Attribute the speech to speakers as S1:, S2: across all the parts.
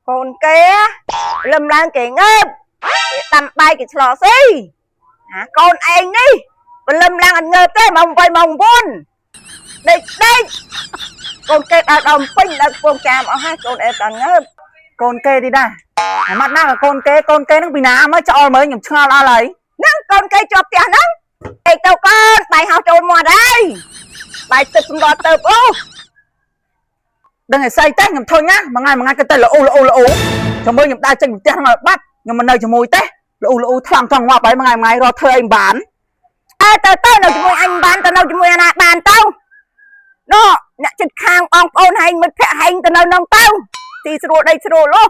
S1: កូនគេលឹមឡើងគេងើបគេដាំបាយគេឆ្លោស៊ីអាកូនឯងនេះព្រលឹមឡើងអត់ងើបទេម៉ោង8ម៉ោង9ដេកដេកកូនគេដើរដល់ពេញដល់កំពង់ចាមអស់ហើយកូនឯងដល់ងើប
S2: កូនគេទីដែរអាម៉ាត់ណាក៏កូនគេកូនគេនឹងពីណាមកឆ្អល់មើលខ្ញុំឆ្ងល់អស់ហើយ
S1: ហ្នឹងកូនគេជាប់ផ្ទះហ្នឹងឯងទៅកូនបាយហោះចូលមាត់ហើយបាយទឹកសម្រត់ទៅអូ
S2: ដឹងតែស្អីទេខ្ញុំធុញណាមួយថ្ងៃមួយថ្ងៃគេទៅល្អល្អល្អចាំមើលខ្ញុំដើរចេញពីផ្ទះហ្នឹងឲ្យបាត់ខ្ញុំមិននៅជាមួយទេល្អល្អថ្លង់ចង់ងាប់ហើយមួយថ្ងៃមួយថ្ងៃរត់ធ្វើអីមិនបាន
S1: អើទៅទៅនៅជាមួយអញបានទៅនៅជាមួយអាណាបានទៅនោះអ្នកចិត្តខាងបងប្អូនហែងមិត្តភក្តិហែងទៅនៅនោះទៅទីស្រួលដីស្រួលអូ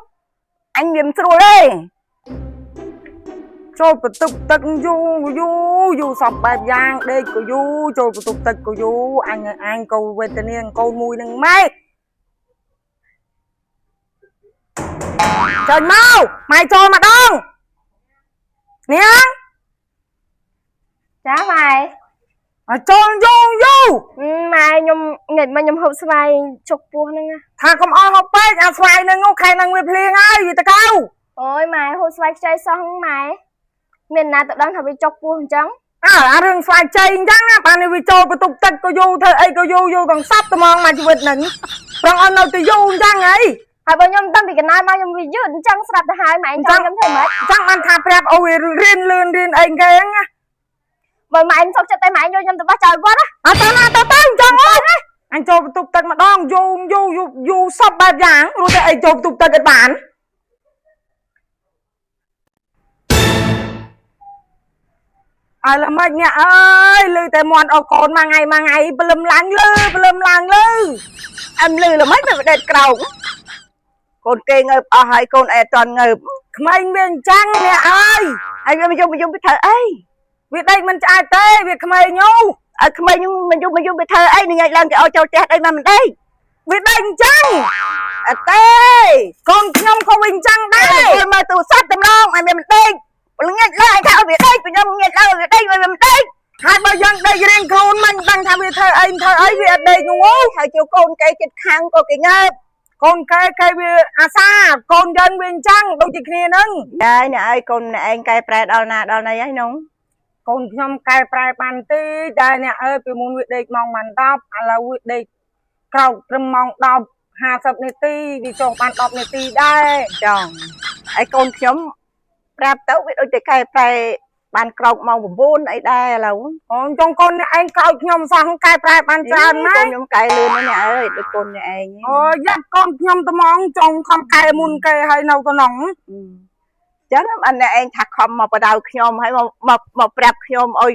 S1: អញវាមិនស្រួលទេ
S3: ចូលបន្ទប់ទឹកយូរយូរយូរសពបែបយ៉ាងដេកក៏យូរចូលបន្ទប់ទឹកក៏យូរអញអញក៏វេទនានឹងកូនមួយនឹងម៉ែចេញមកម៉ែចូលម្ដងនាង
S4: ចាម៉ែ
S3: ឲ្យចូលយូរយូរ
S4: ម៉ែខ្ញុំថ្ងៃមកខ្ញុំហូបស្វាយជុកពោះហ្នឹងណា
S3: ថាកុំអស់ហូបពេកអាស្វាយនឹងខែនឹងវាភ្លៀងហើយវាតកៅ
S4: អូយម៉ែហូបស្វាយខ្ចីសោះហ្នឹងម៉ែមានណាទៅដឹងថាវាជុកពោះអញ្ចឹង
S3: អើអារឿងស្វាយជ័យអញ្ចឹងណាបានវាចូលបន្ទប់ទឹកក៏យូរធ្វើអីក៏យូរយូរទាំងសពត្មងមកជីវិតហ្នឹងប្រងអត់នៅទៅយូរអញ្ចឹងហី
S4: ហើយបើខ្ញុំដឹងពីកណ្ដាលមកខ្ញុំវាយឺតអញ្ចឹងស្រាប់ទៅហើយម៉ែអញ្ចឹងខ្ញុំធ្វើម៉េច
S3: ចង់បានថាប្រាប់អូវារៀនលឿនរៀនអីគេហ្នឹងណា
S4: បើម៉ែសុខចិត្តតែម៉ែយកខ្ញុំទៅបោះចោលគាត់ណា
S3: អត់ទៅណាទៅទៅអញ្ចឹងអូអញចូលបន្ទប់ទឹកម្ដងយូរយូរយូរយូរសពបែបយ៉ាងរួចតែអីចូលបន្ទប់ទឹកអត់បានអើល្មិចអ្នកអើយលឺតែមាត់អកូនមួយថ្ងៃមួយថ្ងៃព្រលឹមឡើងលឺព្រលឹមឡើងលឺ
S1: អឹមលឺល្មិចទៅដេកក្រោកកូនគេងើបអស់ហើយកូនឯងអត់ទាន់ងើប
S3: ក្មេងវាអញ្ចឹងអ្នកអើយ
S1: ហើយវាមកយំមកយំវាធ្វើអី
S3: វាដេកមិនឆ្អែតទេវាក្មេងញូ
S1: ឲ្យក្មេងមកយំមកយំវាធ្វើអីនឹងឡើងគេឲ្យចូលផ្ទះដីមកមិនដេក
S3: វាដេកអញ្ចឹង
S1: អត់ទេ
S3: កូនខ្ញុំក៏វាអញ្ចឹងដែរ
S1: មើលមើលទូរស័ព្ទតម្រងឲ្យវាមិនដេកល្ងាចឡើងឲ្យថាឲ្យវាដេកខ្ញុំងាចឡើងឲ្យវាដេកឲ្យវាមិនដេក
S3: ហើយបើយើងដេករៀងខ្លួនមិនដឹងថាវាធ្វើអីធ្វើអីវាអត់ដេកងូ
S1: ហើយចូលកូនគេចិត្តខាងក៏គេងើប
S3: កូនគេគេវាអាសាកូនយើងវាអញ្ចឹងដូចជាគ្នាហ្នឹង
S1: ហើយអ្នកឯងកូនអ្នកឯងកែប្រែដល់ណាដល់ណីហើយនោះ
S3: កូនខ្ញុំកែប្រែបានតិចដែរអ្នកអើយពីមុនវាដេកម៉ោងម៉ាន់10ឥឡូវវាដេកក្រោកត្រឹមម៉ោង10 50នាទីវាចុះបាន10នាទីដែរ
S1: ចង់ហើយកូនខ្ញុំប្រាប់ទៅវាដូចតែកែប្រែបានក្រោកម៉ោង9អីដែរឥឡូវ
S3: អូនចង់កូនអ្នកឯងក្រោយខ្ញុំសោះកែប្រែបានច្រើនណា
S1: កូ
S3: ស់
S1: នខ្ញុំកែលឿនណាស់អ្នកអើយដូចកូនអ្នកឯង
S3: អូយ៉ាកូនខ្ញុំត្មងចង់ខំកែមុនគេហើយនៅក្នុង
S1: ចឹងបានអ្នកឯងថាខំមកបដៅខ្ញុំហើយមកមកមកប្រាប់ខ្ញុំឲ្យ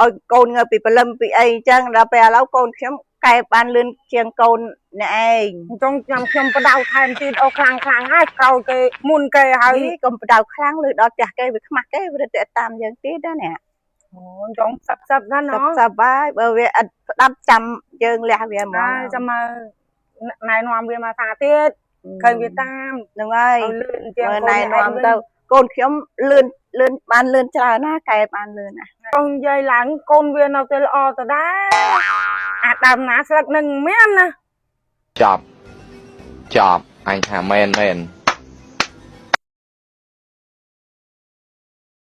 S1: ឲ្យកូនងើបពីព្រលឹមពីអីចឹងដល់ពេលឥឡូវកូនខ្ញុំកែបានលឿនជាងកូនអ្នកឯង
S3: ចង់ខ្ញុំខ្ញុំបដៅថែមទៀតអូខ្លាំងខ្លាំងហើយក្រោយគេមុនគេហើយ
S1: ហើយកុំបដៅខ្លាំងឬដល់ផ្ទះគេវាខ្មាស់គេវារត់តែតាមយើងទៀតណាអ្នក
S3: អូចង់សាប់សាប់ណាស់
S1: ស
S3: ណោះ
S1: ប្សប្បាយបើវាអត់ស្ដាប់ចាំយើងលះវាហ្មង
S3: ហើយចាំមកណែនាំវាមកថាទៀតឃើញវាតាម
S1: ហ្នឹងហើយ
S3: ឲ្យលឿនជាង
S1: មើលណែនាំទៅកូនខ្ញុំលឿនលឿនបានលឿនច្រើនណាកែបានលឿនណា
S3: កូននិយាយឡើងកូនវានៅតែល្អដដែលអាដើមណាស្លឹកនឹងមានណា
S5: ចប់ចប់អញថាមែនមែន